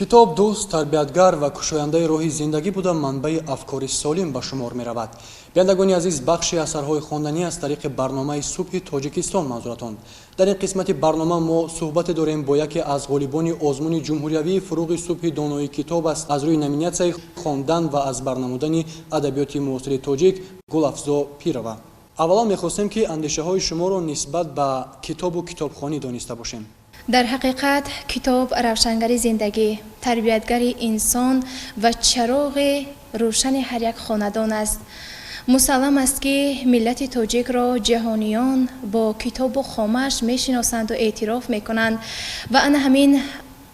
Китоб дӯст, тарбиятгар ва кушояндаи роҳи зиндагӣ буда, манбаи афкори солим ба шумор меравад. Бинандагони азиз, бахши асарҳои хонданӣ аз тариқи барномаи «Субҳи Тоҷикистон» манзуратон. Дар ин қисмати барнома мо суҳбате дорем бо яке аз ғолибони озмуни ҷумҳуриявии «Фуруғи субҳи донои китоб аст» аз рӯи номинатсияи хондан ва аз бар намудани адабиёти муосири тоҷик Гулафзо Пирова. Аввалан мехостем, ки андешаҳои шуморо нисбат ба китобу китобхонӣ дониста бошем. Дар ҳақиқат, китоб равшангари зиндагӣ, тарбиятгари инсон ва чароғи рӯшани ҳар як хонадон аст. Мусаллам аст, ки миллати тоҷикро ҷаҳониён бо китобу хомаш мешиносанду эътироф мекунанд ва ана ҳамин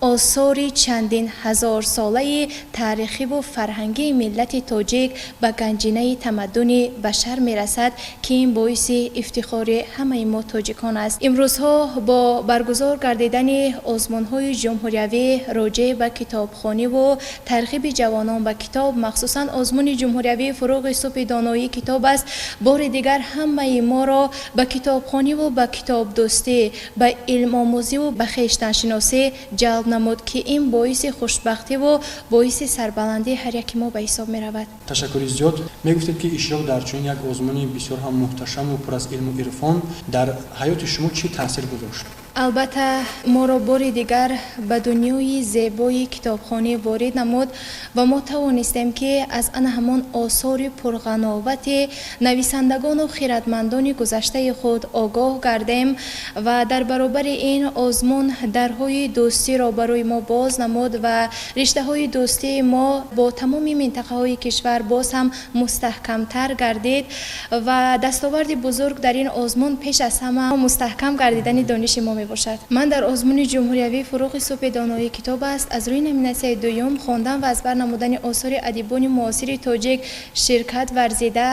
осори чандин ҳазорсолаи таърихиву фарҳангии миллати тоҷик ба ганҷинаи тамаддуни башар мерасад, ки ин боиси ифтихори ҳамаи мо тоҷикон аст. Имрӯзҳо бо баргузор гардидани озмунҳои ҷумҳуриявӣ роҷеъ ба китобхониву тарғиби ҷавонон ба китоб, махсусан озмуни ҷумҳуриявии «Фуруғи субҳи доноии китоб аст», бори дигар ҳамаи моро ба китобхониву ба китобдӯстӣ, ба илмомӯзиву ба хештаншиносӣ ҷалб намуд, ки ин боиси хушбахтиву боиси сарбаландии ҳар яки мо ба ҳисоб меравад. Ташаккури зиёд. Мегуфтед, ки иштирок дар чунин як озмуни бисёр ҳам муҳташаму пур аз илму ирфон дар ҳаёти шумо чӣ таъсир гузошт? Албатта, моро бори дигар ба дунёи зебои китобхонӣ ворид намуд ва мо тавонистем, ки аз ана ҳамон осори пурғановати нависандагону хиратмандони гузаштаи худ огоҳ гардем. Ва дар баробари ин озмун дарҳои дӯстиро барои мо боз намуд ва риштаҳои дӯстии мо бо тамоми минтақаҳои кишвар боз ҳам мустаҳкамтар гардид. Ва дастоварди бузург дар ин озмун пеш аз ҳама мустаҳкам гардидани дониши мо мебошад. Ман дар озмуни ҷумҳуриявии «Фуруғи субҳи доноии китоб аст» аз рӯи номинатсияи дуюм, хондан ва аз бар намудани осори адибони муосири тоҷик, ширкат варзида,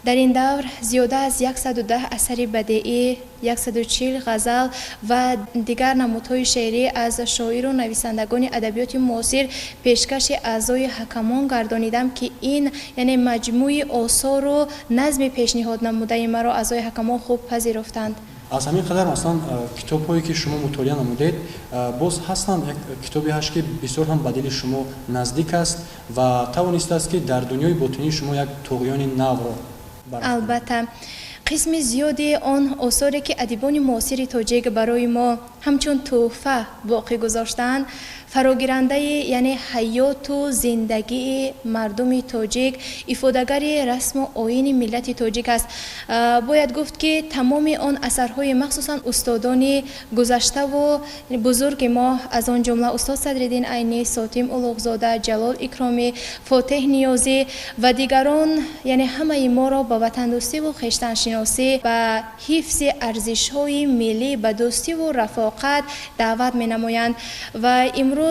дар ин давр зиёда аз 110 асари бадеӣ, 140 ғазал ва дигар намудҳои шеърӣ аз шоиру нависандагони адабиёти муосир пешкаши аъзои ҳакамон гардонидам, ки ин яъне маҷмӯи осору назми пешниҳод намудаи маро аъзои ҳакамон хуб пазируфтанд. Аз ҳамин қадар, масалан, китобҳое ки шумо мутолиа намудед, боз ҳастанд, як китобе ҳаст, ки бисёр ҳам ба дили шумо наздик аст ва тавонистааст, ки дар дунёи ботинии шумо як туғёни навро? Албатта, қисми зиёди он осоре, ки адибони муосири тоҷик барои мо ҳамчун тӯҳфа боқӣ гузоштаанд, фарогирандаи яъне ҳаёту зиндагии мардуми тоҷик, ифодагари расму оини миллати тоҷик аст. Бояд гуфт, ки тамоми он асарҳои махсусан устодони гузаштаву бузурги мо, аз он ҷумла устод Садриддин Айнӣ, Сотим Улуғзода, Ҷалол Икромӣ, Фотеҳ Ниёзӣ ва дигарон, яъне ҳамаи моро ба ватандӯстиву хештаншиносӣ, ба ҳифзи арзишҳои миллӣ, ба дӯстиву рафоқат даъват менамоянд. Ва имрӯз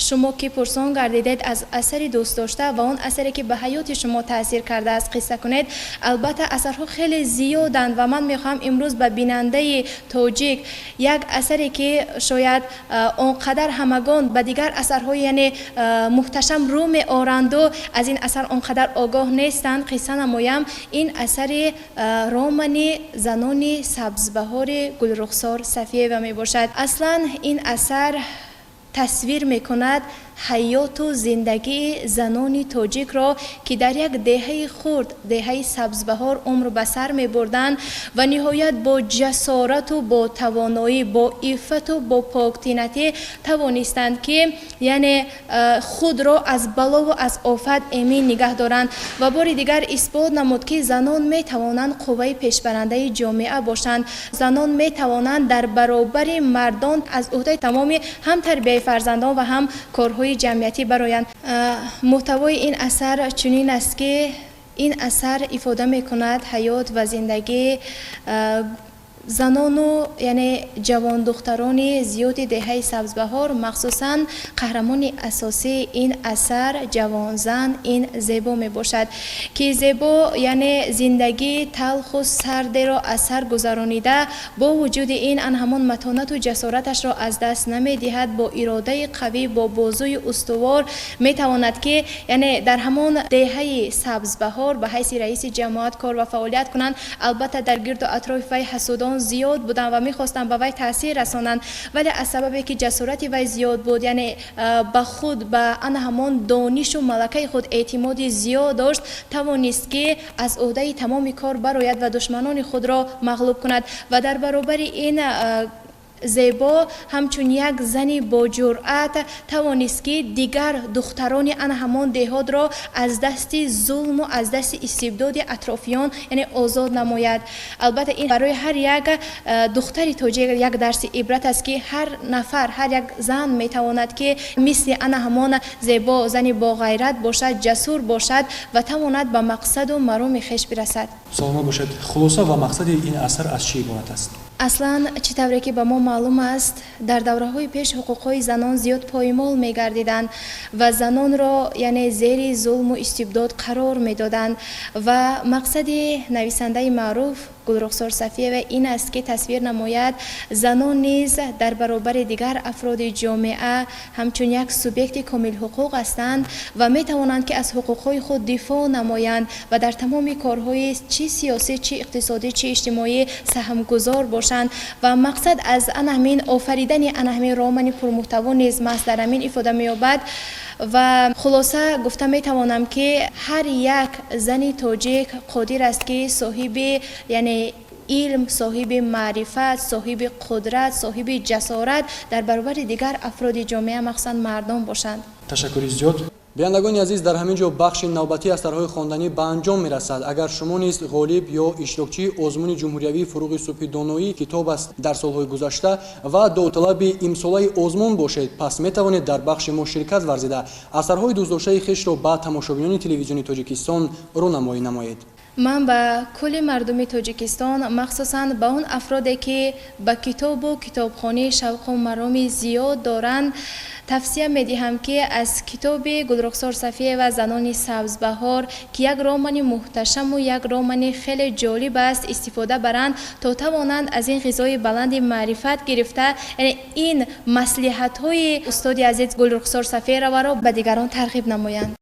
шумо ки пурсон гардидед, аз асари дӯстдошта ва он асаре, ки ба ҳаёти шумо таъсир кардааст, қисса кунед, албатта, асарҳо хеле зиёданд ва ман мехоҳам имрӯз ба бинандаи тоҷик як асаре, ки шояд он қадар ҳамагон ба дигар асарҳои яъне муҳташам рӯ меоранду аз ин асар он қадар огоҳ нестанд, қисса намоям. Ин асари романи «Занони сабзбаҳори» Гулрухсор Сафиева мебошад. Аслан ин асар тасвир мекунад ҳаёту зиндагии занони тоҷикро, ки дар як деҳаи хурд, деҳаи Сабзбаҳор, умр ба сар мебурданд ва ниҳоят бо ҷасорату бо тавоноӣ, бо иффату бо поктинатӣ тавонистанд, ки яъне худро аз балову аз офат эмин нигаҳ доранд. Ва бори дигар исбот намуд, ки занон метавонанд қувваи пешбарандаи ҷомеа бошанд, занон метавонанд дар баробари мардон аз ӯҳдаи тамоми ҳам тарбияи фарзандон ва ҳам корҳои ҷамъиятӣ бароянд. Муҳтавои ин асар чунин аст, ки ин асар ифода мекунад ҳаёт ва зиндагии занону яъне ҷавондухтарони зиёди деҳаи Сабзбаҳор. Махсусан қаҳрамони асосии ин асар ҷавонзан ин Зебо мебошад, ки Зебо яъне зиндагии талху сардеро аз сар гузаронида, бо вуҷуди ин ан ҳамон матонату ҷасораташро аз даст намедиҳад. Бо иродаи қавӣ, бо бозуи устувор метавонад, ки яъне дар ҳамон деҳаи Сабзбаҳор ба ҳайси раиси ҷамоат кор ва фаъолият кунанд. Албатта, дар гирду атрофи вай ҳасудон атрофиён зиёд буданд ва мехостанд ба вай таъсир расонанд, вале аз сабабе ки ҷасорати вай зиёд буд, яъне ба худ, ба ана ҳамон донишу малакаи худ эътимоди зиёд дошт, тавонист, ки аз уҳдаи тамоми кор барояд ва душманони худро мағлуб кунад. Ва дар баробари ин Зебо ҳамчун як зани боҷуръат тавонист, ки дигар духтарони ана ҳамон деҳотро аз дасти зулму аз дасти истибдоди атрофиён, яъне, озод намояд. Албатта, ин барои ҳар як духтари тоҷик як дарси ибрат аст, ки ҳар нафар, ҳар як зан метавонад, ки мисли ана ҳамон Зебо зани боғайрат бошад, ҷасур бошад ва тавонад ба мақсаду мароми хеш бирасад. Саломат бошед. Хулоса ва мақсади ин асар аз чӣ иборат аст? Аслан, чӣ тавре ки ба мо маълум аст, дар давраҳои пеш ҳуқуқҳои занон зиёд поймол мегардиданд ва занонро, яъне, зери зулму истибдод қарор медоданд. Ва мақсади нависандаи маъруф Гулрухсор Сафиева ин аст, ки тасвир намояд, занон низ дар баробари дигар афроди ҷомеа ҳамчун як субъекти комилҳуқуқ ҳастанд ва метавонанд, ки аз ҳуқуқҳои худ дифоъ намоянд ва дар тамоми корҳои чӣ сиёсӣ, чӣ иқтисодӣ, чӣ иҷтимоӣ саҳмгузор бошанд. Ва мақсад аз ана ҳамин офаридани ана ҳамин романи пурмуҳтаво низ маҳз дар ҳамин ифода меёбад. Ва хулоса гуфта метавонам, ки ҳар як зани тоҷик қодир аст, ки соҳиби, яъне, илм, соҳиби маърифат, соҳиби қудрат, соҳиби ҷасорат дар баробари дигар афроди ҷомеа, махсусан мардон бошанд. Ташаккури зиёд. Бинандагони азиз, дар ҳамин ҷо бахши навбатии асарҳои хонданӣ ба анҷом мерасад. Агар шумо низ ғолиб ё иштирокчии озмуни ҷумҳуриявии «Фуруғи субҳи доноӣ» китоб аст дар солҳои гузашта ва довталаби имсолаи озмун бошед, пас метавонед дар бахши мо ширкат варзида, асарҳои дӯстдоштаи хешро ба тамошобинони Телевизиони Тоҷикистон рӯнамоӣ намоед. Ман ба кулли мардуми Тоҷикистон, махсусан ба он афроде, ки ба китобу китобхонӣ шавқу мароми зиёд доранд, тавсия медиҳам, ки аз китоби Гулрухсор Сафиева «Занони сабзбаҳор», ки як романи муҳташаму як романи хеле ҷолиб аст, истифода баранд, то тавонанд аз ин ғизои баланди маърифат гирифта, яъне ин маслиҳатҳои устоди азиз Гулрухсор Сафиеваро ба дигарон тарғиб намоянд.